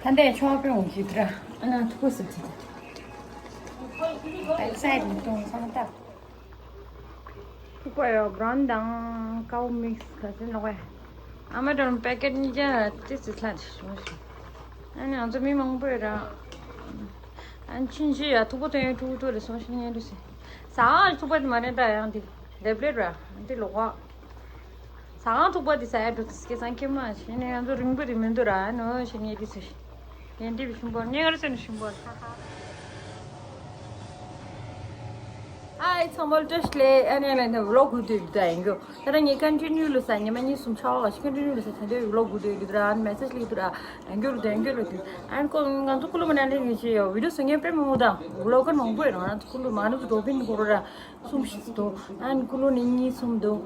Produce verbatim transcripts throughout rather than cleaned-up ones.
ད་ལྟའི་ཆོག་པའི་འོང་གི་དྲ་ཨ་ན་ཐུག་པ་སུ་ཅི་ད་བེག་སའིད་མི་གཏོང་ས་མ་ད། ཐུག་པ་ཡོད་བྲོན་དང་ཀའོ་མིག་སི་ག་ཚོད་ལོག་པས། ཨ་མ་དྲོན་པེ་ཀེཊ་གཉིས་ཀ་ཏི་སི་ལྷ་དེ་སོང་ཞིག་ཨ་ནི་ང་ཚོ་མི་མང་པོ་ཡོད་ར། ཨ་ནི་ཕྱིན་ཆད་ཡ་ཐུག་པ་སྟོན་ཡོད་ཐུག་པ་ཐུག་རེ་སོང་ཞིག་ངས་འདུག་ཟེར། ཟ་ཁང་ཐུག་པ་དེ་མ་རེད་ད་ཡང་དེ་ལེབ་ལེབ་ར་དེ་ལོག་པ། ཟ་ཁང་ཐུག་པ་དེ་ཟ་ཡ་འགྲོ་དུས་སྐད་སང་ཁྱེད་མ་ཤེས་ནས་ང་ཚོ་རིང་པོ་དེ་མི་འདུག་ར་ཨ་ནོ་ཤེས་ངེས་དེ་ཟེར། ངས་འདི་བི་ཤིང་པོ་ངས་ང་ར་ཟེར་ནས་ཤིང་པོ། ཨ་ཨི་ཚང་མ་བཀྲ་ཤིས་བདེ་ལེགས། ཨ་ནི་ལ་ནི་ཝི་ལོག་དགོས་དུས་ད་ཡིན་གྱོ། ད་ལྟ་ངས་ཀན་ཊི་ནིའུ་ལ་ས་ཉི་མ་གཉིས་གསུམ་ཆགས་པ་ཞིག་ཀན་ཊི་ནིའུ་ལ་ས་ད་ལྟའི་ཝི་ལོག་དགོས་དུས་དུ་ར་ཨ་ནི་མེ་སེ་ཇི་ལིག་དུ་ར་ཡང་གྱོ་རུ་དུ་ཡང་གྱོ་རུ་དུ་ཨ་ནི་ཀོ་ང་ཚོ་ཀུ་ལུ་མ་ན་ལེ་ངས་བྱས་ཡོ་བི་ཌིའོ་བཟོ་མཁན་དཔེ་མང་པོ་དང་ཝི་ལོག་གར་མང་པོ་ཡོད་རང་ང་ཚོ་ཀུ་ལུ་མ་ན་ཚོ་འགྲོ་ཕིན་གོ་རོ་ར། གསུམ་བཞི་ཙམ་འདུག་ཨན་ཀུ་ལུ་ནི་གཉིས་གསུམ་འདུག་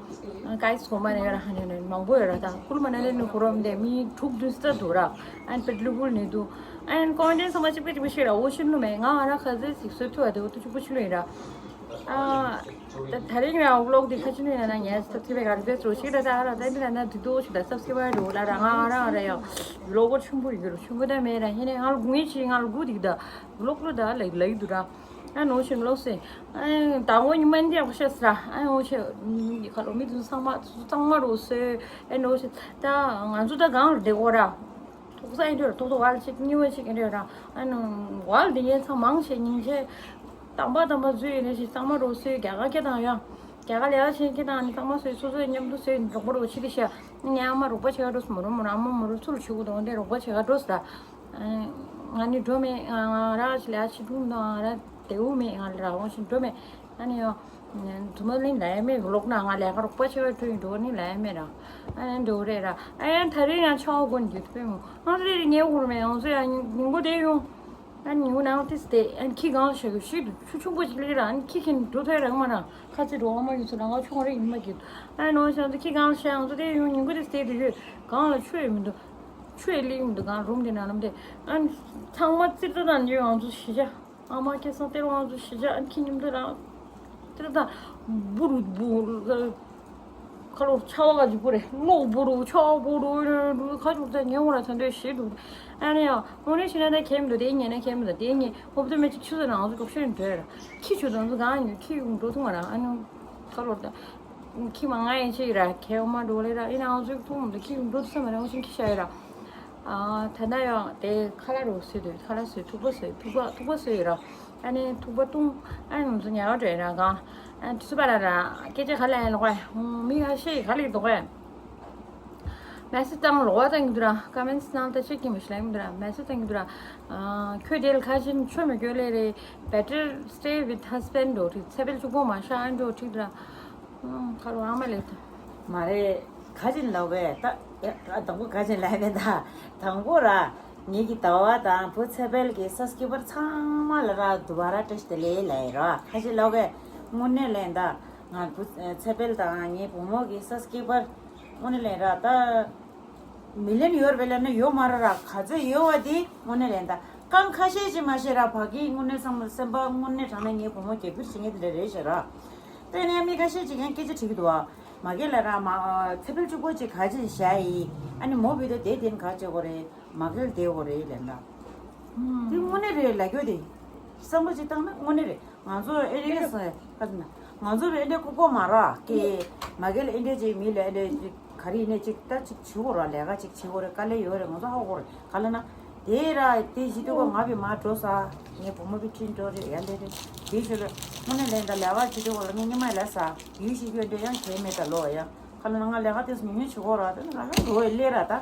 ཨན་ཀའིས་གོ་མ་ནས་ཡོད་ར་ཧ་ནས་ནས་མང་པོ་ཡོད་ར་ད་ཀུ་ལུ་མ་ན་ལེ་ནི་གོ་རོ་མ་དེ་མི་དྲུག་བདུན་ཙམ་འདུག་ར། ཨན་པེ་ལུ་བུལ་ནི་འདུག་ཨན་ཀོན་ཊེན་ཚང་མ་གཅིག་པ་གཅིག་པ་ཤེས་ར་འོ་ཤིན་ལུ་མེད་ང་ཨ་ར་ཁ་ཟས་ཅིག་བཟོས་ཐུབ་པ་དེ་འོ་ཏུ་ཅུ་པོ་ཆུ་ལུ་ཡིན་ར། ཨ་ད་ད་རིང་ར་ཝི་ལོག་དེ་ཁ་ཆུ་ནུ་ཡིན་ན་ངས་ད་ཐི་བའི་ག་རེ་བཟོས་ཚོ་ཤེས་ར་ད་ཨ་ར་ད་འདི་ན་ན་དུ་དོ་ཤི་ད་སབ་སི་ཀེ་རའེབ་འགྲོ་ལ་ར་ང་ཨ་ར་ཨ་ར་ཡ་ཝི་ལོག་གོ་ཆུན་པོ་ཡིན་གི་རུ་ཆུན་པོ་ད་མེད་ར་ཧེ་ནས་ང་ལ་དགུ་ངེས་ཆི་ང་ལ་དགུ་དིག་ད་ཝི་ལོག་ལུ་ད་ལ་ལ་ཡི་དུ་ར། ཨ་ནོ་ཤིན་ལོག་སེ། ཨ་ད་འོ་ཉི་མ་འདི་ཡག་པོ་ཤེས་སི་ར། ཨ་འོ་ཤེ་ཁ་ལོ་མི་དུ་ཚང་མ་ཚང་མ་རོ་སེ། ཨ་ནོ་ཤེ་ད་ང་ཚོ་ད་གང་ལ་བསྡད་གོ་ར། ཐོག་ས་ཨེ་འདྲ་ཐོག་ཐོག་བལ་ཅིག་གཉིས་པ་ཅིག་ཨེ་འདྲ་ར། ཨ་ནོ་བལ་འདི་ངས་ཚང་མང་ཤེ་སྙིང་རྗེ། དང་པ་དང་པ་ཚུ་ཡིན་ན་ཞིག་ཚང་མ་རོ་སེ་རྒྱ་གར་སྐད་དང་ཡང་། རྒྱ་གར་ལས་ཀ་བྱེད་མཁན་དང་ནི་ཚང་མ་སོས་སོ་སོའི་མཉམ་དུ་སོས་རོགས་པ་རོགས་ཕྱི་དེ་ཤ། ངས་ཨ་མ་རོགས་པ་བྱེད་ག་འགྲོ་སོང་མོ་རོ་མོ་རོ་ཨ་མ་མོ་རོ་ཚུར་ལ་ཆུ་གུ་དང་དེ་རོགས་པ་བྱེད་ག་འགྲོ་སོང་ར། ང་ནི་འགྲོ་མེད་ང་ར་ཞིག་ལས་ཕྱི་དྲུང་དང་ང་ར་དེའུ་མེད་ང་ལ་ར་འོང་ཞིག་འགྲོ་མེད། ཨ་ནི་ཡང་དུ་མ་ལིན་ལ་ཡ་མེད་ལོག་ན་ང་ལས་ཀ་རོགས་པ་བྱེད་ག་འགྲོ་ཡིན་འགྲོ་ནི་ལ་ཡ་མེད་ར། ཨ་ནི་འགྲོ་རེད་ར། ཨ་ཡང་ད་རེས་ཡང་ཆའོ་གོན་རྒྱུ་དཔེ་མོ་ང་ཚོ་རེ་རེ་ངའི་འུར་མེད་ང་ཚོ་ཡང་ཉིན་གུང་དེ་ཡོང་། ཨ་ནི་ཉིན་གུང་ནང་ཏིས་དེ་ཨ་ནི་ཁྱི་གང་ལ་བཞག་གི་ཤི་འདུག་ཆུ་ཆུང་པོ་ཅིག་ལེགས་ར། ཨ་ནི་ཁྱི་ཁྱེར་འགྲོ་ཐུབ་རང་མ་རང་ཁ་ཚིག་འགྲོ་བ་མ་ཡིན་ཚུལ་ལ་ང་ཆུང་རེ་ཡིན་མ་གི་འདུག་ཨ་ནི་ནོར་བྱང་དུ་ཁྱི་གང་ལ་བཞག་ང་ཚོ་དེ་ཡོང་ཉིན་གུང་ཏིས་དེ་དེ་ཡོད་གང་ལ་ཆུ་ཡོད་མི་འདུག་ཆུ་ཡོད་ལེགས་མི་འདུག་གང་རུམ་དེ་ནང་ལམ་དེ་ཨ་ནི་ཚང་མ་ཙིར་ཏོ་དང་འཇོད་ང་ཚོ་ཤི་བྱ་ཨ་མ་ཁྱེད་སང་སྟེར་བ་ང་ཚོ་ཤི་བྱ་ཨ་ནི་ཁྱི་ཉིན་དུ་རང་ཙིར་ཏོ་དང་བུ་རུ་བུ་རུ། ཁ་ལོ་ཆ་བ་ག་ཅིག་པོ་རེད། གློག་པོ་རུ་ཆ་བ་པོ་རུ་ཁ་ཅུག་ད་ཉེ་འོ་ར་ཚ་འདོད་ཞེ་འདུག་ཨ་ནི་ཡང་དངོས་གནས་བྱས་ན་ད་ཁྱད་མི་འདུག་དེ་ཉེ་ན་ཁྱད་མི་འདུག་དེ་ཉེ་ཧོབ་ཏུ་མེ་ཅིག་ཆུ་ཚོད་ནང་ཚོ་སྐྱོབ་ཤེས་འདོད་ར། ཁྱི་ཆུ་དང་ཚོ་གང་ཉོ་ཁྱི་ཡོང་འགྲོ་ཐུང་བ་ར། ཨ་ནི་ཁ་ལོ་ད་ཁྱི་མ་ང་ཡིན་ཅིག་ར་ཁྱེད་འོ་མ་འགྲོ་ལེ་ར་ཨི་ན་ང་ཚོ་ཐུང་མི་འདུག་ཁྱི་ཡོང་འགྲོ་ཐུ་ས་མ་ར་འོ་ཤིང་ཁྱི་ཤ་ཡོད་ར། ད་ལྟ་ཡང་དེ་ཁ་ལག་རོ་སོས་དུས་ཁ་ལག་སོས་ཐུག་པ་སོས་ཐུག་པ་ཐུག་པ་སོས་ཡོད་ར། ཨ་ནི་ཐུག་པ་བཏུང་ཨ་ནི་ང་ཚོ་ཉལ་བ་འགྲོ་ཡིན་ར་གང་ཨ་ནི་དུས་ཚོད་པ་ལ་ར་སྐད་ཆ་ག་ལ་ཡང་ལོག་ཨ་མི་ཁ་ཤས་ག་ལ་ཡོད་དོ་ག་མེ་སི་བཏང་ལོག་བ་བཏང་གི་འདུག་ར་ཀ་མེན་སི་ནང་ལྟ་ཆེ་གི་མི་ཤི་ལ་ཡིན་འདུག་ར་མེ་སི་བཏང་གི་འདུག་ར། ཁྱོད་དེ་ལ་ཁ་ཆེན་ཆོ་མི་སྐྱོ་ལེ་རེད། Better stay with husband འགྲོ་ཁྲིག་ཚེ་འཕེལ་གཅིག་པོ་མ་ཤ་ཨ་འགྲོ་ཁྲིག་འདུག་ར། ཁ་ལོ་ཨ་མ་ལེ་ད། མ་རེད། ག་ཅིག་ལབ་པས་ད། ཨ་དང་པོ་ག་ཅིག་ལབ་པས་ད། དང་པོ་ར། ངེད་ཀྱི་ཟླ་བ་དང་བུ་ཚེ་འཕེལ་གྱི་སབ་སི་ཀི་རའི་བར་ཚང་མ་ལ་ར་དུ་བ་ར་བཀྲ་ཤིས་བདེ་ལེགས་ལབ་ཡིན་ར། ག་ཅིག་ལབ་པས། དངོས་གནས་ལབ་ཡིན་ད། ང་བུ་ཚེ་འཕེལ་དང་ངའི་བུ་མོ་གི་སབ་སི་ཀི་རའི་བར། དངོས་གནས་ལབ་ཡིན་ར་ད། མི་ལན་ཡོད་རེད་པས་ལབ་ན་ཡོད་མ་རེད་ར། ག་ཚོད་ཡོད་པ་དེ་དངོས་གནས་ལབ་ཡིན་ད། རྐང་ཁ་ཤས་ཅིག་མ་ཤེས་ར་བ་གི་དངོས་གནས་བསམ་བློ་སེམས་པ་དངོས་གནས་དྲང་གནས་ངའི་བུ་མོ་རྒྱབ་སྐྱོར་བྱེད་མཁན་དེ་འདྲ་རེད་ཤག་ར། ད་ཡིན་ན་ཡང་མི་ཁ་ཤས་ཅིག་ཡང་སྐད་ཆ་དྲིས་ཀྱི་འདུག་བ། མ་གི་ལ་ར་མ། ཚེ་འཕེལ་གཅིག་པོ་ཅིག་ག་ཅིག་བཞག་ཡིན། ཨ་ནི་མོ་བི་དོ་དེ་དེ་ནི་ག་བྱེད་དགོས་རེད། མ་གི་ལ་བསྡད་དགོས་རེད་ལབ་ན། དེ་དངོས་གནས་རེད་ལབ་རྒྱུ་དེ། བསམ་བློ་ཅིག་བཏང་ན་དངོས་གནས་རེད། ང་ཚོ་ཨེ་རེད་ཟེར་ཁ་ཟེར་ན། ང་ཚོ་ཨེ་འདྲས་ཁུག་པོ་མ་རག་གི། མ་གི་ལ་ཨེ་འདྲས་ཅིག་མི་ལ་ཨེ་འདྲས་ཅིག་ག་རེ་ཡིན་ནའི་ཅིག་ད་ཅིག་བྱེད་དགོས་ར། ལས་ཀ་ཅིག་བྱེད་དགོས་རེད། དཀའ་ལས་ཡོད་རེད། ང་ཚོ་ཧ་གོ་རེད། ག་ལ་ན། དེ་ར་དེ་བཞི་དུ་གོ་ང་བི་མ་འགྲོ་ས། ངའི་བུ་མོ་བི་ཁྲིན་འགྲོ་རེད་ཡ་འདྲས་རེད། དེ་ཞུ་ལ་དངོས་གནས་ལན་ད་ལས་ཀ་བྱེད་དུས་གོ་ལ་ངའི་ཉི་མ་ལ་ས་ཡུལ་ཞིག་ཡོད་འདྲས་ཡང་གལ་མེད་ད་ལོ་ཡ། ག་ལ་ན་ང་ལས་ཀ་དེ་ཉུང་ཉུང་བྱེད་དགོས་ར། དེ་ང་རང་འགྲོ་བའི་ལས་ར་ད།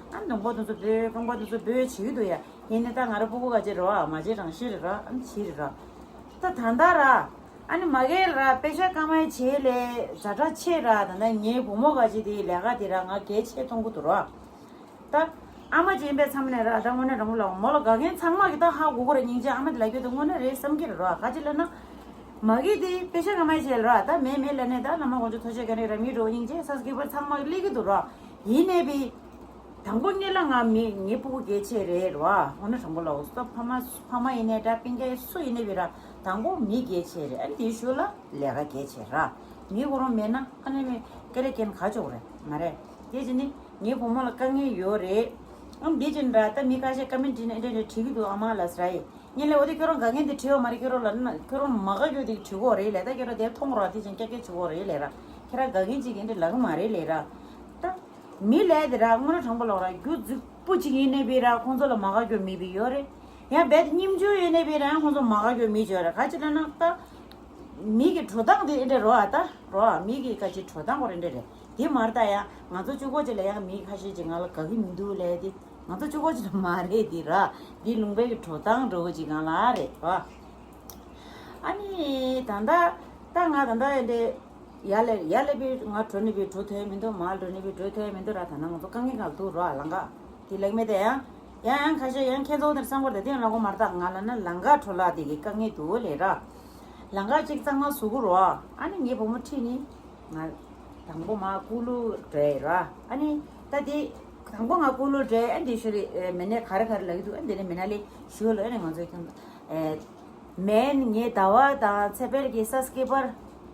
ཨ་མདུན་པོ་དེ་ཚོ་སྦོས་རྐང་པ་དེ་ཚོ་སྦོས་བྱེད་ཀྱི་འདུག་ཡ། ཡིན་ནའི་ད་ང་རང་སྤུ་གུ་ག་ཅེ་རེད་བ། མ་བྱེད་རང་ཤི་རེད་ར། ཨ་ནི་བྱེད་རེད་ར། ད་ད་ལྟ་ར། ཨ་ནི་མ་གི་ལ་ར་པེ་ཤ་ཀ་མའི་བྱེད་ལས་ཛ་དྲག་ཆེ་ར། ད་ལྟ་ངའི་བུ་མོ་ག་ཅེ་དེའི་ལས་ཀ་དེ་ར་ང་གལ་ཆེ་མཐོང་གི་འདུག་ར། ད་ཨ་མ་ཅེ་ཡིན་པའི་མཚམས་ནས་ར་ད་དངོས་གནས་རང་ལ་མོ་ལ་དགའ་མཁན་ཚང་མ་གི་ད་ཧ་གོ་གོ་ར། སྙིང་རྗེ་ཨ་མ་དེ་ལ་རྒྱུ་དེ་དངོས་གནས་རེད་བསམ་གི་རེད་ར། ག་ཅེ་ལབ་ན། མ་གི་དེ་པེ་ཤ་ཀ་མའི་བྱེད་ལ་ར། ད་མེད་མེད་ལ་ནས་ད་བླ་མ་དགོངས་ཆོག་ཐུགས་རྗེ་ཆེ་ག་ནས་ར་མི་འགྲོ། སྙིང་རྗེ་སབ་སི་ཀི་རའེབ་ཚང་མ་སླེབས་ཀྱི་འདུག་ར། ཡིན་ནའི་བི། དང་པོ་ཉིད་ལ་ང་མི་ངའི་སྤུ་གུ་གལ་ཆེ་རེད་ར། འོ་ན་དྲང་པོ་ལབ་སོ། ཕ་མ་ཕ་མ་ཡིན་ནའི་འདྲ་སྤུན་ཀྱག་སུ་ཡིན་ནའི་བི་ར། དང་པོ་མི་གལ་ཆེ་རེད། ཨ་ནི་དེའི་ཤུལ་ལ་ལས་ཀ་གལ་ཆེ་ར། མི་ཁོ་རང་མེད་ན་ཨ་ནི་མི་སྐད་རེ་སྐྱེན་ག་ཆོག་རེད་མ་རེད། དེ་བྱས་ནི་ངའི་བུ་མོ་ལ་དཀའ་ངལ་ཡོད་རེད། ཨང་འདི་ཅན་ར་ད་མི་ཁ་ཤས་ཀ་མེན་ཊི་ནས་འདྲ་འདྲ་བྲིས་ཀྱི་འདུག་ཨ་མ་ལ་སི་ར་ཡེ། ངས་ལས་འོ་དེ་ཁྱོད་རང་དགའ་མཁན་དེ་བྲིས་ཡོད་མ་རེད། ཁྱོད་རང་ལ་ན་ཁྱོད་རང་མ་དགའ་རྒྱུ་དེ་བྲིས་གོ་རེད་ལས། ད་ཁྱོད་རང་དེ་མཐོང་རོགས། དེ་ཅན་ཀྱག་ཀྱག་བྱེད་གོ་རེད་ལས་ར། ཁྱེད་རང་དགའ་མཁན་ཅིག་གིས་འདྲ་ལབ་གི་མ་རེད་ལས་ར། ད་མི་ལས་དེ་ར་དངོས་གནས་དྲང་པོ་ལོག་ར་རྒྱུ་རྫིག་པོ་ཅིག་ཡིན་ནའི་བི་ར་ཁོང་ཚོ་ལ་མ་དགའ་རྒྱུ་མེད་པི་ཡོད་རེད། ཡང་རྦད་དེ་སྙིང་རྗེ་ཡོད་ནའི་བི་ར་ཡང་ཁོང་ཚོ་མ་དགའ་རྒྱུ་མེད་ཅིག་ཡོད་རེད། ག་ཅི་ལབ་ན་ད། མི་གི་འགྲོ་སྟངས་དེ་འདྲ་རོ་ཨ་ད་རོ་ཨ་མི་གི་ཁ་ཅིག་འགྲོ་སྟངས་ཁོ་རེ་འདྲ་རེད། དེ་མར་ད་ཡང་ང་ཚོ་གཅིག་པོ་ཅིག་ལ་ཡང་མི་ཁ་ཤས་ཅིག་ང་ལ་དགའ་གི་མི་འདུག་ལས་དེ་ང་ཚོ་གཅིག་པོ་ཅིག་ལ་མ་རེད་དེ་ར། དེ་ལུང་པའི་གི་འགྲོ་སྟངས་འགྲོ་གི་ཅིག་ང་ལ་རེད་རོ། ཨ་ནི་ད་ད་ད་ང་ད་ད་ཡ་འདྲ་ཡ་ལེ་ཡ་ལེ་བི་ང་འགྲོ་ནི་བི་འགྲོ་ཐུབ་ཡ་མི་འདུག་མ་འགྲོ་ནི་བི་འགྲོ་ཐུབ་ཡ་མི་འདུག་ར། ད་ན་ང་ཚོ་དཀའ་ངལ་ག་ལ་འདུག་རོ་ཨ་ལང་ག་དེ་ལེགས་མེད་དེ་ཡང་། ཡང་ཡང་ཁ་ཤས་ཡང་ཁྱེད་ཚོ་འདིར་བསམ་བློ་དེ་ཐེངས་ལ་གོ་མར་བཏང་ང་ལ་ན་ལང་ཀ་འཕྲོ་བརླག་དེ་གི་དཀའ་ངལ་འདུག་ལས་ར། ལང་ཀ་གཅིག་གཙང་མ་བཟོ་གི་རོ། ཨ་ནི་ངའི་བུ་མོ་ཁྲིད་ནི། ང་དང་པོ་མ་ཀུ་ལུ་འགྲོ་ཡི་ར། ཨ་ནི་ད་དེ་དང་པོ་ང་ཀུ་ལུ་འགྲོ་ཡི། ཨ་འདི་ཤོ་རི་མི་ནས་ག་རེ་ག་རེ་ལབ་ཀྱི་འདུག་ཨ་འདི་ནས་མི་ན་ལི་ཞུ་ལོ། ཨ་ནི་ང་ཚོའི་ཁྱོད་མེན་ངའི་ཟླ་བ་དང་ཚེ་འཕེལ་གྱི་ས་སྐྱིད་པར་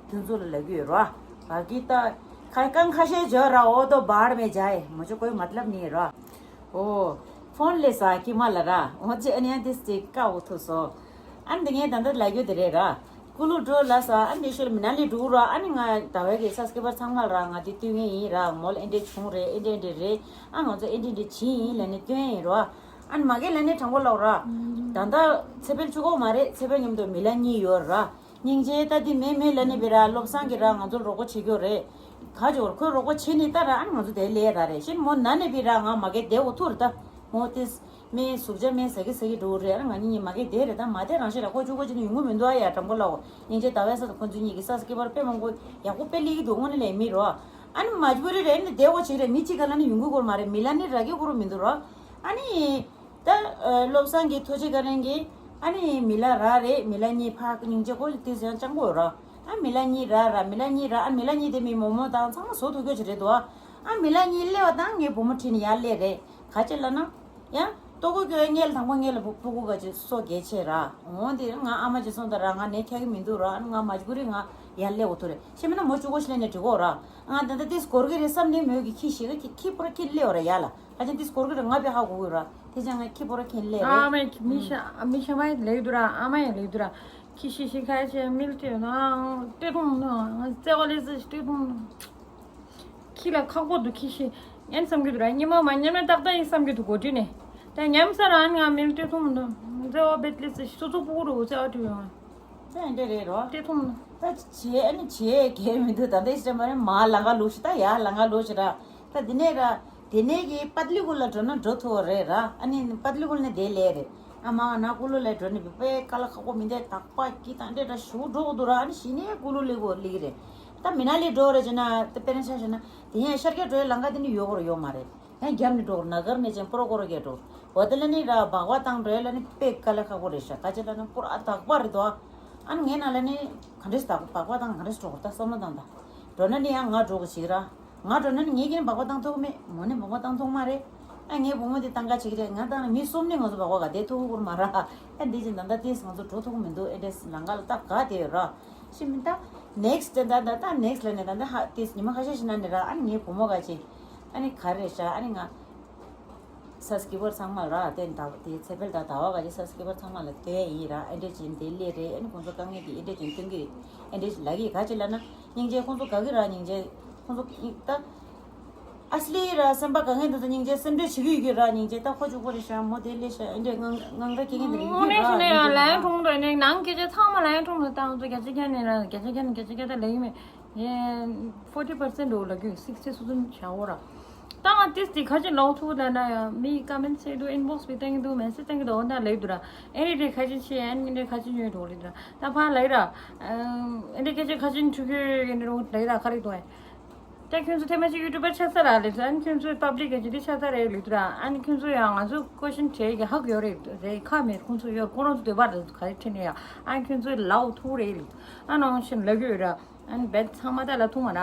དེ་ཚོ་ལ་ལབ་ཀྱི་ཡོད་རོ། བ་གི་ད་ཁ་རྐང་ཁ་ཤས་འཇོག་ར། འོ་དོ་བར་མེ་ཇའི་མོ་ཅོ་ཀོའི་མ་ཏ་ལབ་ནི་རོ། ཨོ། ཕོན་ལས་ས་ཀི་མ་ལ་ར། འོ་ཅེ་ཨ་ནི་ཡང་དེ་སྟེ་ཀ་འོ་ཐུ་སོ། ཨ་ནི་འདི་ངས་ད་ལྟ་ལབ་རྒྱུ་དེ་རེད་ར། ཀུ་ལུ་འགྲོ་ལ་ས། ཨ་ནི་ཤོལ་མི་ན་ལི་འགྲོ་ར། ཨ་ནི་ང་ཟླ་བའི་གི་ས་སྐྱིད་པར་ཚང་མ་ལ་ར་ང་དེ་སྟོན་ངེས་ཡིན་ར། མོལ་ཨེ་འདྲས་བྱུང་རེད། ཨེ་འདྲས་འདྲས་རེད། ཨ་ང་ཚོ་ཨེ་འདྲས་འདྲས་བྱིན་ཡིན་ལ་ནི་སྟོན་ཡིན་རོ། ཨ་ནི་མ་གེ་ལ་ནི་དྲང་པོ་ལོག་ར། ད་ལྟ་ཚེ་འཕེལ་བཅུ་གོ་མ་རེད། ཚེ་འཕེལ་མཉམ་དུ་མི་ལ་གཉིས་ཡོད་ར། སྙིང་རྗེ་ད་དེ་མེད་མེད་ལ་ནི་བི་ར་བློ་བཟང་གི་ར་ང་ཚོར་རོགས་པ་བྱེད་རྒྱུ་རེད། ག་ཅོར་ཁོས་རོགས་པ་བྱེད་ནི་ད་ར། ཨ་ནི་ང་ཚོ་དེ་ལས་ད་རེད་ཤེས་མོ་ན་ནི་བི་ར་ང་མ་གེ་དེ་འོ་ཐུར་ད་མོ་དེ་མེ་ཟུག་ཆ་མེ་ཟ་གི་ཟ་གི་འགྲོ་རེད། ཨ་ནི་ང་གཉིས་གཉིས་མ་གེ་དེ་རེད། ད་མ་དེ་རང་ཤེས་ར་ཁོ་བཅུ་གོ་ཅི་ནི་ཡོང་གི་མི་འདུག་ཨ་ཡ་དྲང་པོ་ལ་འོ་སྙིང་རྗེ་ཟླ་བའི་ས་དང་ཁོ་ཚོ་གཉིས་ཀྱི་ས་སྐྱིད་པར་དཔེ་མང་པོ་ཡག་པོ་དཔེ་ལི་གི་འདུག་དངོས་གནས་ལས་མི་རོ། ཨ་ནི་མ་ཇི་བུ་རི་རེད་ནི་དེ་འོ་ཅིག་རེད། མི་གཅིག་ག་ལ་ནི་ཡོང་གི་སྐོར་མ་རེད། མི་ལ་ནི་ར་གི་སྐོར་མི་འདུག་ར། ཨ་ནི། ད་བློ་བཟང་གི་ཐུགས་རྗེ་བཀའ་དྲིན་གྱིས་ཨ་ནི་མི་ལ་ར་རེད། མི་ལ་གཉིས་ཕ་སྙིང་རྗེ་ཁོ་དེ་ཡང་སྤྱང་པོ་ར། ཨ་མི་ལ་གཉིས་ར་ར་མི་ལ་གཉིས་ར། ཨ་མི་ལ་གཉིས་དེ་མི་མོ་མོ་དང་ཚང་མ་བཟོ་ཐུབ་རྒྱུ་ཅིག་རེད་དོ། ཨ་མི་ལ་གཉིས་སླེབས་པ་དང་ངའི་བུ་མོ་ཁྲིད་ནས་ཡར་སླེབས་རེད། ག་ཅི་ལབ་ན། ཡང་ལྟོ་གོས་གྱོན་ངས་ལ་དང་པོ་ངས་ལ་སྤུ་སྤུ་གུ་ག་ཅི་སོ་གལ་ཆེ་ར། འོ་དེ་ང་ཨ་མ་ཅིག་སོང་ད་ར་ང་ནས་ཁྱག་གི་མི་འདུག་ར། ཨ་ང་མ་ཇི་བུ་རི་ང་ཡར་སླེབས་འོ་ཐུ་རེད། ཤེས་མིན་ན་མོ་བཅུ་གོ་ཤི་ལེ་ནས་འགྲིག་གོ་ར། ང་ད་ལྟ་དེ་སྐོར་གི་རེད་བསམ་ནས་མོས་ཀྱི་ཁྱི་ཞིག་ག་ཁྱི་ཁྱི་པོ་ར་ཁྱི་སླེབས་འོ་ར་ཡ་ལ། ཨ་ཅན་དེ་སྐོར་གི་ར་ང་བི་ཧ་གོ་གི་ར། དེ་ཅན་ང་ཁྱི་པོ་ར་ཁྱི་སླེབས་རེད། ཨ་མ་མི་ཤ་མི་ཤ་མ་ལེགས་འདུག་ར། ཨ་མ་ཡང་ལེགས་འདུག་ར། ཁྱི་ཤི་ཤི་ཁ་ཆེ་མིལ་ཏེ་ན་ཏེ་ཐུང་ན་ཙེ་བ་ལེ་ཙེ་ཏེ་ཐུང་ན། ཁྱི་ལ་ཁག་པོ་འདུག་ཁྱི་ཤི་ཉན་བསམ་གི་འདུག་ར། ཉི་མ་མ་ཉམས་ན་ཏག་ཏག་ཡིན་བསམ་གི་འདུག་གོ་དྲི་ནས། ད་ཉམས་ས་རང་ང་མིལ་ཏེ་ཐུང་འདུག་ཙེ་བ་བེད་ལེ་ཙེ་སོ་སོ་པུ་གུ་རུ་ཙེ་བ་ཏུ་ཡོང་། ད་འདྲ་རེད་རོ། ཏེ་ཐུང་ན། ད་བྱེད་ཨ་ནི་བྱེད་གལ་མི་འདུག་ད་འདྲ་ཞིག་མ་རེད། མ་ལང་ཀ་ལུགས་ཤིག་ད་ཡ་ལང་ཀ་ལུགས་ཤིག་ར། ད་འདི་ནས་ར། དེ་ནས་གི་པད་ལི་ཀུ་ལ་འགྲོ་ན་འགྲོ་ཐུབ་རེད་ར། ཨ་ནི་པད་ལི་ཀུ་ལ་ནས་དེ་ལས་རེད། ཨ་མ་ང་ན་ཀུ་ལུ་ལ་འགྲོ་ནི་བི་པའི་ཀ་ལ་ཁག་པོ་མི་འདེ་དག་པ་ཀི་དང་འདྲེ་འདྲ་ཞུ་འགྲོ་གི་འདུག་ར། ཨ་ནི་ཞི་ནས་ཀུ་ལུ་ལི་གོ་ལི་གི་རེད། ད་མི་ན་ལི་འགྲོ་རེད་ཅེ་ན་ད་དཔེར་ན་ཆ་བཞག་ན་དེ་ཡང་ཤར་རྒྱག་འགྲོ་ཡའི་ལམ་ཁ་དེ་ནི་ཡོད་གོ་ར་ཡོད་མ་རེད། ཡང་རྒྱབ་ནས་འགྲོ་གོ་ར་ན་གར་ནས་ཅན་པོ་རོ་ཀོ་རོ་རྒྱག་འགྲོ་བ་དེ་ལ་ནི་ར་བག་བ་བཏང་འགྲོ་ཡ་ལ་ནི་དཔེ་ཀ་ལ་ཁག་པོ་རེད་ཤག་ག་ཅེ་ལ་ན་པུ་ར་དག་པ་རེད་དོ། ཨ་ནི་ངའི་ནང་ལ་ནི་ག་འདྲས་དག་བག་བ་བཏང་ག་འདྲས་འགྲོ་གོ་ད་བསམ་བློ་བཏང་ད་འགྲོ་ན་ནི་ཡང་ང་འགྲོ་གོ་ཞིག་ར། ང་འགྲོ་ན་ནི་ངས་ཀྱིན་སྦག་སྦག་བཏང་ཐུབ་མེད། མོ་ནི་སྦག་སྦག་བཏང་ཐུབ་མ་རེད། ཨ་ངའི་བུ་མོ་དེ་བཏང་ག་བྱེད་ཀྱི་རེད། ང་བཏང་ན་མི་གསུམ་ནི་ང་ཚོ་སྦག་སྦག་ག་དེ་ཐུབ་ཀྱི་མ་རེད། ཨ་འདི་ཅིག་ད་ལྟ་ཏིས་ང་ཚོ་འགྲོ་ཐུབ་ཀྱི་མི་འདུག་ཨེ་འདྲས་ལང་ཀ་ལ་ད་ག་དེ་ཡོད་ར། ཤི་མི་ད་next་དེ་ད་ད་ད་next་ལ་ནི་ད་ད་ཧ་ཏིས་ཉི་མ་ཁ་ཤས་ཤིག་ན་ནི་ར། ཨ་ནི་ངའི་བུ་མོ་ག་ཅིག་ཨ་ནི་ག་རེ་ཤ་ཨ་ནི་ང་ས་སྐྱིད་པར་ཚང་མ་ལ་ར་དེ་ད་དེ་ཚེ་འཕེལ་ད་ད་བ་ག་ཅིག་ས་སྐྱིད་པར་ཚང་མ་ལ་དེ་ཡིན་ར། ཨེ་འདྲས་ཅིག་དེ་ལས་རེད། ཨ་ནི་ཁོང་ཚོ་དཀའ་ངལ་དེ་ཨེ་འདྲས་ཅིག་སྟོན་གི་རེད། ཨེ་འདྲས་ལ་གི་ག་ཅིག་ལ་ན་སྙིང་རྗེ་ཁོང་ཚོ་ག་གི་ར་སྙིང་རྗེ་ཁོང་ཚོ་ད། ཨ་སི་ལི་ར་སེམས་པ་དགའ་མཁན་དེ་ཚོ་སྙིང་རྗེ་སེམས་ཁྲལ་བྱེད་ཀྱི་ཡོད་ཀྱི་ར། སྙིང་རྗེ་ད་ཁོ་གཅིག་པོ་རེད་ཤག་མོ་དེ་ལས་ཤག་ཨེ་འདྲས་ངང་ངང་ར་སྐྱེ་མཁན་དེ་རེད་ཀྱི་ར། དངོས་གནས་བཤད་ན་ཡང་ལན་ཁྲོམ་དུ་ནས་ནང་སྐད་ཆ་ཚང་མ་ལན་ཁྲོམ་དུ་བཏང་ཚོ་བརྒྱ་ཆ་བརྒྱ་ནས་ར་བརྒྱ་ཆ་བརྒྱ་ནས་བརྒྱ་ཆ་བརྒྱ་ད་ལས་ཡིན་མེད། ཡེ་forty percent འགྲོ་ལ་རྒྱུ་sixty་སུ་ཙམ་བྱའོ་ར། ད་ང་ཏིས་དེ་ཁ་ཅིག་ལོག་ཐུག་ད་ན་ཡང་མི་ཀ་མེན་ཚེ་འདུག་inbox་བི་བཏང་གི་འདུག message་བཏང་གི་འདུག་འོ་ན་ལེགས་འདུག་ར། ཨེ་རེ་རེ་ཁ་ཅིག་ཤེས་ཨེ་རེ་ཁ་ཅིག་ཉོས་འགྲོ་ལེགས་འདུག་ར། ད་ཕ་ལེགས་ར། ཨེ་རེ་ཁ་ཅིག་ཁ་ཅིག་འཁྲུག་གི་ཡོད་ནི་རུང་ལེགས་ར་ཁ་རེ་འདུག་ཨེ། ད་ཁྱོད་ཚོ་ཐེངས་མ་གཅིག་ཡུ་ཊུབ་པར་ཆགས་ས་རག་ལས་ཚོད། ཨ་ནི་ཁྱོད་ཚོའི་པབ་ལིག་གི་ཇི་འདྲ་ཆགས་ས་རེད་ལུས་དུ་ར། ཨ་ནི་ཁྱོད་ཚོ་ཡང་ང་ཚོ་ཀོ་ཤན་དྲིས་ཀྱི་ཧ་གོ་ཡོད་རེད་རེད། ཁ་མེད་ཁོང་ཚོ་ཡོད་ཁོ་རང་ཚོ་འདོད་པ་རེད་ག་རེ་ཁྲིད་ནས་ཡ། ཨ་ནི་ཁྱོད་ཚོའི་ལའོ་ཐུག་རེད་ལུས། ཨ་ནང་བཞིན་ལབ་ཀྱི་ཡོད་ར། ཨ་ནི་བེད་ཚང་མ་ད་ལ་ཐུག་མ་ར།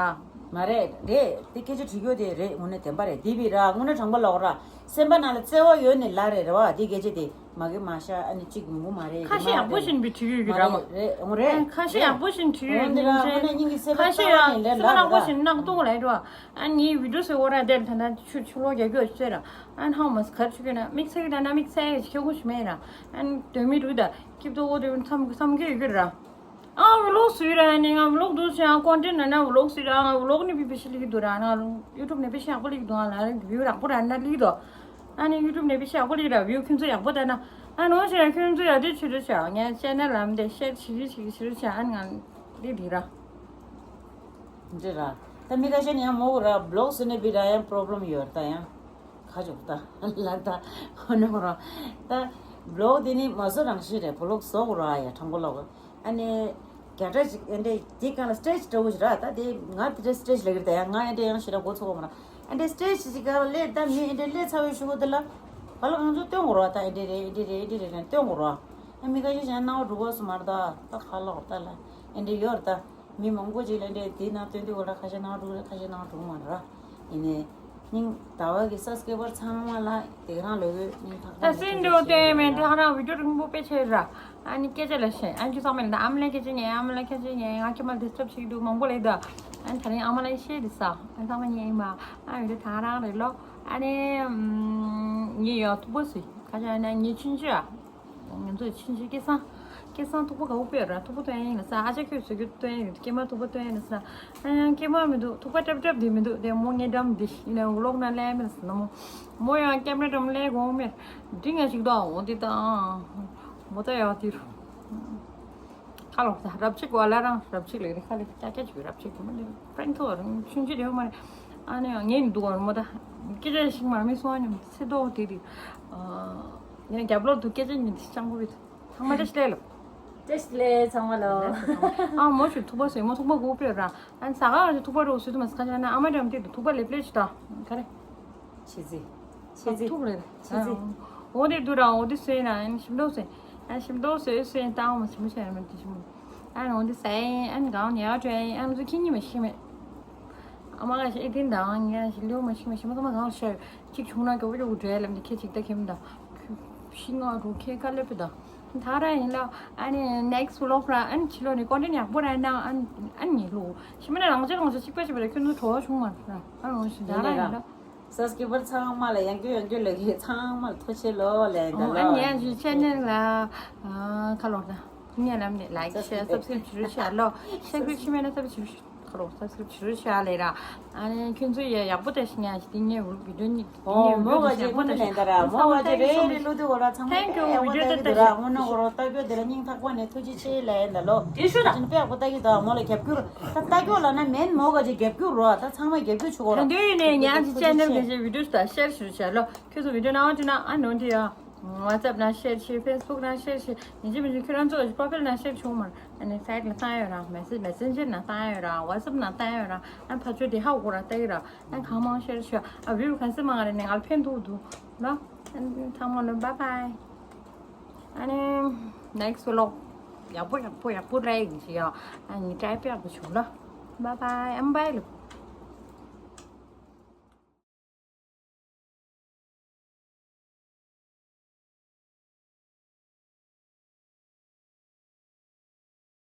མ་རེད། རེད། དེ་སྐད་ཆ་དྲི་རྒྱུ་དེ་རེད། དངོས་གནས་བདེན་པ་རེད། དེ་བི་ར་དངོས་གནས་དྲང་པོ་ལབ་ར། སེམས་པ་ནང་ལ་བརྩེ་བ་ཡོད་ནས་ལབ་རེད། རེད་བ། དེ་སྐད་ཆ་དེ་མ་གི་མ་ཤ་ཨ་ནི་གཅིག་མི་མོ་མ་རེད། ཁ་ཤས་ཡག་པོ་ཞིག་བི་དྲི་ཡོད་ཀྱི་ར་མ། རེད། འོ་རེད། ཁ་ཤས་ཡག་པོ་ཞིག་དྲི་ཡོད། འདི་ར་དངོས་གནས་སྙིང་གི་སེམས་པ་ཁ་ཤས་ཡག་སེམས་པ་ནག་པོ་ཞིག་ནག་ཏོང་ལབ་ར། ཨ་ངའི་བི་ཌིའོ་སེ་འོ་ར་དེར་ད་ད་ཆུ་ཆུ་ལོག་རྒྱག་རྒྱུ་ཟེར་ར། ཨ་ཧ་མ་སི་ཁར་ཆུ་གི་ན་དམིགས་བསལ་གི་ད་ན་དམིགས་བསལ་གི་ཁྱོད་ཁུངས་ཞུ་མེད་ར། ཨ་དོན་མི་འགྲུག་ད་སྐྱིབ་ཏོ་འོ་དེ་མཚམས་མཚམས་གི་ཡོད་ཀྱི་ར། ཨ་ཝི་ལོག་བཟོས་ར། ནི་ང་ཝི་ལོག་འདུག་ཟེར། ཨ་ཀོན་ཊེན་ནང་ན་ཝི་ལོག་བཟོས་ར། ང་ཝི་ལོག་ནི་བི་བི་ཤི་ལི་གི་འདུག་ར། ང་ཡུ་ཊུབ་ནས་བི་ཤི་ཡག་པོ་ལི་གི་འདུག་ཨ་ལ་ར་བིའུ་ཡག་པོ་ར་ན་ལི་དོ། ཨ་ནི་ཡུ་ཊུབ་ནས་བི་ཤི་ཡག་པོ་ལི་ར། བིའུ་ཁྱོད་ཚོ་ཡག་པོ་ད་ན། ཨ་ནོ་ཟེར་ཁྱོད་ཚོ་ཡག་དེ་ཆུ་དུ་ཤ་ངས་ཅེ་ནལ་ལམ་དེ་ཤེར་བྱེད་ཀྱི་བྱེད་ཀྱི་བྱེད་ཀྱི་ཤ། ཨ་ནི་ང་འདི་འདི་ར། འདི་ར། ད་མི་ཁ་ཤས་ནི་ཡང་མོ་གུ་ར་ཝི་ལོག་བཟོས་ནས་བི་ར་ཡང་པོ་རོབ་ལེམ་ཡོད་ར། ད་ཡང་། ཁ་ཆུ་ད་ལ་ད་ཧོ་ནོ་ར། ད་ཝི་ལོག་དེ་ནི་མ་བཟོ་རང་བཞིན་རེད། ཝི་ལོག་བཟོ་དགོས་ར། ཡ་དྲང་པོ་ལོག་ཨ་ནི་རྒྱ་གྲ་ཅིག་ཨེ་འདྲས་དེ་གང་ལ་སི་ཊེ་ཇི་འདྲ་བོ་ཞིག་ར། ད་དེ་ང་དེ་འདྲས་སི་ཊེ་ཇི་ལ་གི་རེད། ད་ཡ་ང་ཨེ་འདྲས་ཡང་ཞེ་དྲག་འགོ་ཚུགས་གོ་མ་ར། ཨེ་འདྲས་སི་ཊེ་ཇི་ཅིག་ག་ལ་སླེབས། ད་མི་ཨེ་འདྲས་སླེབས་ཚར་བའི་གཞུག་གུ་དེ་ལ་ག་ལ་ང་ཚོ་སྟོན་དགོས་ར། ད་ཨེ་འདྲས་རེད། ཨེ་འདྲས་རེད། ཨེ་འདྲས་རེད་ལབ་སྟོན་དགོས་ར། ཨ་མི་ཁ་ཤས་ཤིག་སྣང་བ་འགྲོ་གོ་སོང་མ་ར། ད་ད་ག་ལོག་ད་ལ་ཨེ་འདྲས་ཡོད་ར། ད། མི་མང་པོ་ཅིག་ལ་འདྲེ་དེ་ནང་སྟོན་དུས་གོ་ལ་ཁ་ཤས་ནང་འགྲོ་རེད། ཁ་ཤས་ནང་འགྲོ་མ་རེད། ཡིན་ནའི་སྙིང་ཟླ་བ་གི་སབ་སི་ཀེ་རའེ་བར་ཚང་མ་ལ་དེ་རང་ལོས་ཡོད། སྙིང་ཐག་ད་པ་ནས་སེམས་ཐུགས་འགྲོ་རྗེ་ཆེ་ཞུ་ཡ། དེ་མེད་དེ་ཧ་རང་བི་ཌིའོ་རིང་པོ་དཔེ་ཆེ་ར། ཨ་ནི་སྐད་ཆ་ལ་ཤེས། ཨ་ཁྱོད་ཚང་མ་ལ་ད་ཨ་མ་ལ་སྐད་ཆ་ཉན། ཨ་མ་ལ་སྐད་ཆ་ཉན། ང་ཁྱོད་མ་ལ་ཌི་སི་ཊརབ་བྱེད་ཀྱི་འདུག་མང་པོ་ལ་ཡིན་ད། ཨ་ནི་ད་རིང་ཨ་མ་ལ་ཤེས་དེ་ས། ཨ་ཚང་མ་ཉན་ཡིན་མ། ཨ་བི་ཌིའོ་ད་རང་རེད་ལོ། ཨ་ནི་ངས་ཡོད་ཐུག་པོ་སི་ཁ་ཆ་ཨ་ནི་ངས་ཆུང་ཆུང་ཨ། ང་ཚོ་ཕྱིན་ཆད་སྐལ་བཟང་། སྐལ་བཟང་ཐུག་པ་ག་པར་ཕེབས་ར། ཐུག་པ་སྟོན་ཡིན་ལ་ས། ཨ་ཅག་ཁྱོད་བཟོ་རྒྱུ་སྟོན་ཡིན། སྐྱེས་མ་ཐུག་པ་སྟོན་ཡིན་ལ་ས། ཨ་ཡང་སྐྱེས་མ་མི་འདུག་ཐུག་པ་ཏྲབ་ཏྲབ་དེ་མི་འདུག་དེ་མོ་ངའི་འགྲམ་དེ་ཡིན་ན་ཝི་ལོག་ནང་སླེབས་མེད་ལ་ས་ན་མོ། མོ་ཡང་ཀེམ་ར་འགྲམ་སླེབས་དགོས་མེད། འདི་ངས་ཅིག་དང་འོ་འདི་དང་། མོ་ད་ཡག་དེ་རུ། ཁ་ལོག་ས་རབ་ཅིག་བ་ལ་རང་རབ་ཅིག་ལས་རེད། ཁ་ལས་ཀྱ་ཀྱ་ཅིག་རབ་ཅིག་མ་ནི་ཕྲན་ཐོ་རང་ཆུང་ཆུང་རེད་མ་རེད། ཨ་ནི་ངས་འདུག་བར་མོ་ད་སྐད་ཆ་ཞིག་མ་མི་སོང་ཨ་ནི་ཚེ་ཏོག་དེ་རེད། ངས་རྒྱབ་ལོག་ཏུ་སྐད་ཆ་ཉིན་དེ་སྤྱང་པོ་བི་ཐུ་ཚང་མ་བཀྲ་ཤིས་བདེ་ལེགས། བཀྲ་ཤིས་བདེ་ལེགས་ཚང་མ་ལོ། ཨ་མོ་ཞིག་ཐུག་པ་ཟོས་མོ་ཐུག་པ་གོ་པས་ར། ཨ་ནི་ཟ་ག་ར་ཞིག་ཐུག་པ་རོ་ཟོས་དུ་མ་ཟ་ག་ཅག་ན་ཨ་མ་འགྲམ་དེ་དུ་ཐུག་པ་ལེབ་ལེབ་ཞིག་ད་ག་རེ། ཆི་ཟི། ཆི་ཟི། ཐུག་རེད། ཆི་ཟི། འོ་དེ་དུ་ར་འོ་དེ་ཟོས་ན་ཨ་ནི་ཞིམ་ཏོག་ཟོས། ཨ་ཞིམ་ཏོག་ཟོས་ཟོས་ཏང་མ་ཞིམ་མོ་ཞིམ་མོ་དེ་ཞིམ་མོ། ཨ་ནི་འོ་དེ་ཟ་ཨ་ནི་གང་ཉལ་བྲོ་ཨ་ནི་ཚོ་ཁྱི་གཉིས་མ་ཤི་མེད། ཨ་མ་ག་ཞིག་ཨེ་ཏིན་དང་ངས་ཞིག་ལེའུ་མ་ཤི་མ་ཤི་མ་ཚང་མ་གང་ལ་ཤོད། གཅིག་བྱུང་ན་གོ་བོ་ལེའུ་འདྲེ་ལབ་ནི་ཁྱེད་ཅིག་ད་ཁྱིམ་དང་། ཤི་ང་རུ་ཁྱེད་ཀ་ལེ་པི་དང་། ད་ར་ཡིན་ལ་ཨ་ནི་ནེག་སི་ཝི་ལོག་ར་ཨ་ནི་ཕྱི་ལོགས་ནས་ཀོན་ཊེན་ཡག་པོ་ར་ན་ཨ་ནི་ཨ་ནི་ལུ་ཤི་མ་ན་རང་ཅག་རང་ཅག་གཅིག་པ་གཅིག་པ་ར་ཁྱོད་ཚོ་བྲོ་བ་བྱུང་མ་ར་ཨ་རུ་ཤི་ད་ར་ཡིན་ལ། སབ་སི་ཀེ་རའེ་བར་ཚང་མ་ལ་ཡང་སྐྱོ་ཡང་སྐྱོ་ལ་གི་ཚང་མ་ལ་ཐུགས་རྗེ་ཆེ་ལོ་ལན་ད་ལོ། ཨ་ནི་ཡང་ཅི་ཆེ་ནེལ་ལ་ཁ་ལོག་ད་ངས་ལམ་ནས་ལའིཀ་ཤེར་སབ་སི་ཀེ་རེབ་བྱེད་རོགས་བྱེད་ཨ་ལོ། ཤེར་ཁུལ་ཕྱི་མེད་ན་སབ་སི་ཀེ་རེབ་ཁ་ལོག་སབ་སི་ཀེ་རེབ་བྱེད་རོགས་བྱེད་ཨ་ལས་ར། ཨ་ནི་ཁྱོད་ཚོ་ཡ་ཡག་པོ་ད་ཤི་ཉ་ཞིག་དེ་ངས་འུར་བི་ཌིའོ་གཉིས། ཨོ་མོ་ག་ཅིག་ཀུན་ཏུ་ལན་ད་ར་མོ་ག་ཅིག་རེ་རེ་ལུ་དུ་གོ་ར་ཚང་མ་ཡག་པོ་ད་གི་དུ་ར་མོ་ནོ་གོ་རོ་ལྟ་གྱོ་དེ་ལ་སྙིང་ཐག་པ་ནས་ཐུགས་རྗེ་ཆེ་ལ་ཡིན་ད་ལོ། དེ་ཤོད་ད། ཅིན་པེ་ཡག་པོ་ད་གི་དུ་མོ་ལ་རྒྱབ་སྐྱུར་ད་ལྟ་གྱོ་ལ་ན་མེན་མོ་ག་ཅིག་རྒྱབ་སྐྱུར་རོ་ད་ཚང་མ་རྒྱབ་སྐྱུར་ཆུ་གོ་ར། དེ་ཡིན་ནས་ཉ་ཅིག་ཆེ་ནེལ་གི་ཅིག་བི་ཌིའོ་ད་ཤེར་ཞུ་བྱ་ལོ། ཁྱོད་ཚོ་བི་ཌིའོ་ནང་བ་ཅི་ན་ཨ་ནོ་འདི་ཡ། ཝ་ཙབ་ནང་ཤེར་བྱེད། ཕེ་སི་བུག་ནང་ཤེར་བྱེད། ཡིན་གཅིག་མིན་གཅིག་ཁྱོད་རང་ཚོ་གི་པོ་རོ་ཕའིལ་ནང་ཤེར་བྱུང་མར། ཨ་ནི་སའིཊ་ལ་བཏང་ཡོད་ར། མེ་སེཇ་མེ་སེན་ཇར་ནང་བཏང་ཡོད་ར། ཝ་ཙབ་ནང་བཏང་ཡོད་ར། ཨ་ཕ་ཆོས་དེ་ཧ་གོ་ར་ལྟ་ཡི་ར། ཨ་གང་མང་ཤེར་བྱེད་ཨ་བིའུ་གང་སེ་མང་རེ་ནས་ང་ལ་ཕན་ཐོགས་འདུག་ལ། ཨ་ནི་ཚང་མ་ལ་བཱའི་བཱའི། ཨ་ནི་ནེག་སི་ཝི་ལོག་ཡག་པོ་ཡག་པོ་ཡག་པོ་རེད་ཡིན་ཅི་ཡ། ཨ་ནི་ཊའིབ་ཡག་པོ་བྱུང་ལ། བཱའི་བཱའི་ཨམ་བཱའི་ལ།